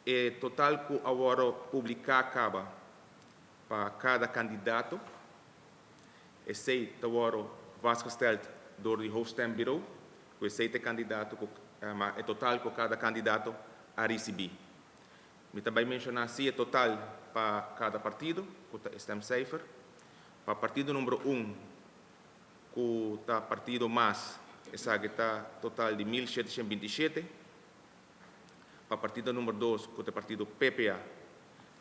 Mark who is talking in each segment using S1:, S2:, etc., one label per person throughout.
S1: E total ku a wòrdu publiká kaba pa kada kandidato, esei ta wòrdu vastgesteld door di hoofdstembureau, ku esei ta e kandidato ku e total ku kada kandidato a risibí. Mi ta bai menshoná si e total pa kada partido, ku ta e stemcijfer. Pa partido number un, ku ta partido mas, esaki ta total di 1727. Pa partido number dos, ku ta partido PPA,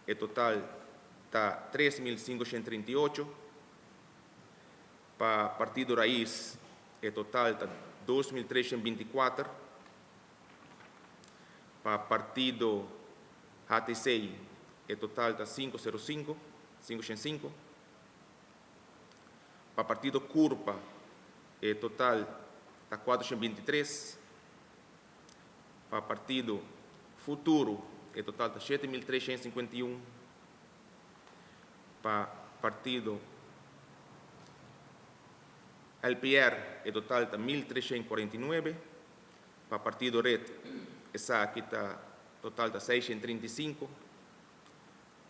S1: e total ta 3538. Pa partido Raiz, e total ta 2324. Pa partido HTC, e total ta 505, 505. Pa partido Curpa, e total ta 423. Pa partido Futuro, e total ta 7351. Pa partido LPR, e total ta 1349. Pa partido Red, esaki ta total ta 635.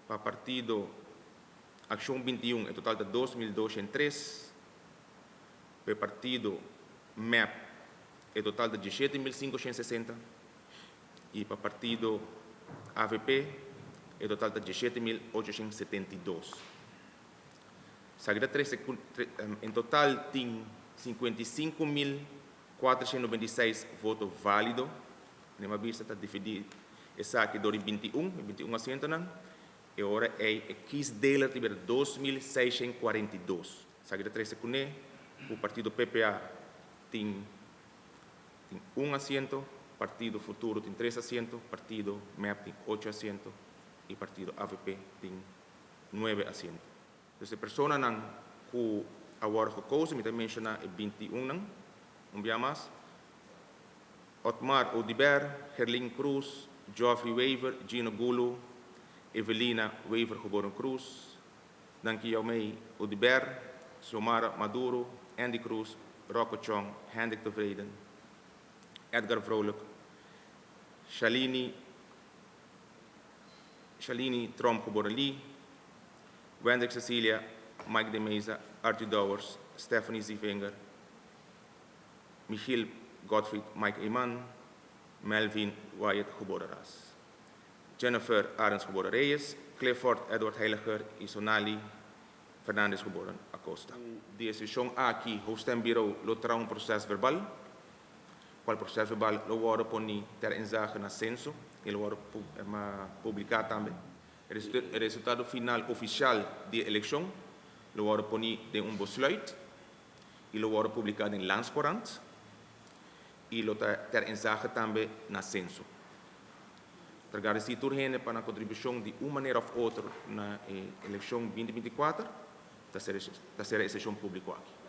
S1: Pa partido Akshon 21, e total ta 2203. Pa partido MEP, e total ta 17.560. I pa partido AVP, e total ta 17.872. Esaki ta trese en total tin 55.496 voto válido. Manera mi a bisa ta dividí esaki dor di 21, e 21 asientonan. E ora ei e kiesdeler ta bira 2642. Esaki ta trese kuné ku partido PPA tin tin un asiento, partido Futuro tin tres asiento, partido MEP tin ocho asiento i partido AVP tin nuebe asiento. Dus e personanan ku a wòrdu gekozen, mi ta menshoná e 21 nan un bia mas: Otmar Oduber, Gerlin Cruz, Geoffrey Wever, Gino Gulu, Evelina Wever geboren Cruz, Danki Yaumei Oduber, Xiomara Maduro, Andy Cruz, Rocco Chong, Hendrik Tevreden, Edgar Vrolijk, Shalini Shalini Tromp geboren Lee, Wendrick Cecilia, Mike de Meza, Arthur Dowers, Stephanie Zievinger, Michiel Gottfried Mike Eman, Melvin Wyatt geboren Ras, Jennifer Arends geboren Reyes, Clifford Edward Heiliger i Sonali Fernandez geboren Acosta. Ku di e seshon aki Hoofdstembureau lo traha un prosèsverbal, kual prosèsverbal lo wòrdu poni ter inzage na senso i lo wòrdu publiká tambe. E resultado final ofisial di e elekshon lo wòrdu poni den un besluit i lo wòrdu publiká den Landscourant i lo ta ter inzage tambe na senso. Ta gradisí tur hende pa nan kontribushon di un manera òf otro na e elekshon 2024. Ta sera e seshon públiko aki.